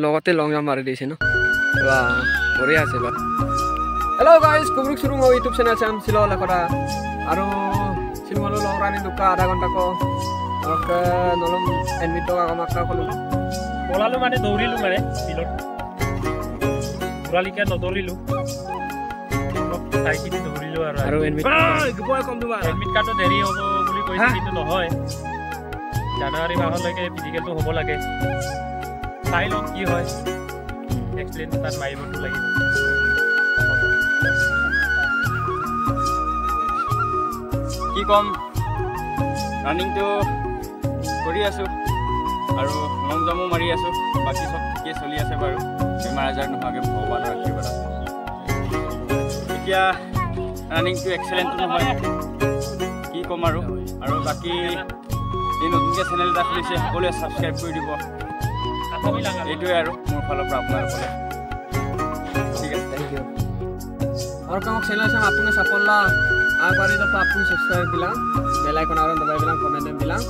লগতে লং জাম্প মাৰি দিছে ন। বাহ, বঢ়িয়া আছে বা। হেল্ল' গাইজ, কুবৰুক চুৰুং ইউটিউব চেনেল চাম চিল লেখৰা আৰু চিলমলো লং ৰানিং দুকা আধা ঘণ্টা ক নলম এডমিট টকা কমাক্কা ক'লো। পলালো মানে দৌৰিলো, মানে ফিল্ডত ঘূৰালিকে নদৌৰিলো, অলপ চাই কিনি দৌৰিলো। আৰু এডমিট এডমিট কাৰ্ডটো দেৰি হ'ব বুলি কৈছে, কিন্তু নহয়, জানুৱাৰী মাহলৈকে ফিজিকেলটো হ'ব লাগে। চাই লওঁ কি হয়। এক্সপ্লেইন তাত মাৰিবতো লাগিব। কি ক'ম, ৰানিংটো কৰি আছোঁ আৰু লং জাম্পো মাৰি আছোঁ। বাকী চব ঠিকেই চলি আছে বাৰু, বেমাৰ আজাৰ নোহোৱাকৈ ভগৱানৰ আশীৰ্বাদত। এতিয়া ৰানিংটো এক্সেলেণ্টটো নহয়, কি ক'ম আৰু। আৰু বাকী এই নতুনকৈ চেনেল এটা খুলিছে, সকলোৱে ছাবস্ক্ৰাইব কৰি দিব। এইটোৱে আৰু মোৰ ফালৰ পৰা আপোনালোকলৈ। ঠিক আছে, thank U. আৰু কামক চেনেল চাম আপুনি চাপল্লা আগবাঢ়ি যাব, আপুনি ছাবস্ক্ৰাইব বিলাক, বেল আইকন আৰু দবাই বিলাক, কমেণ্ট বিলাক।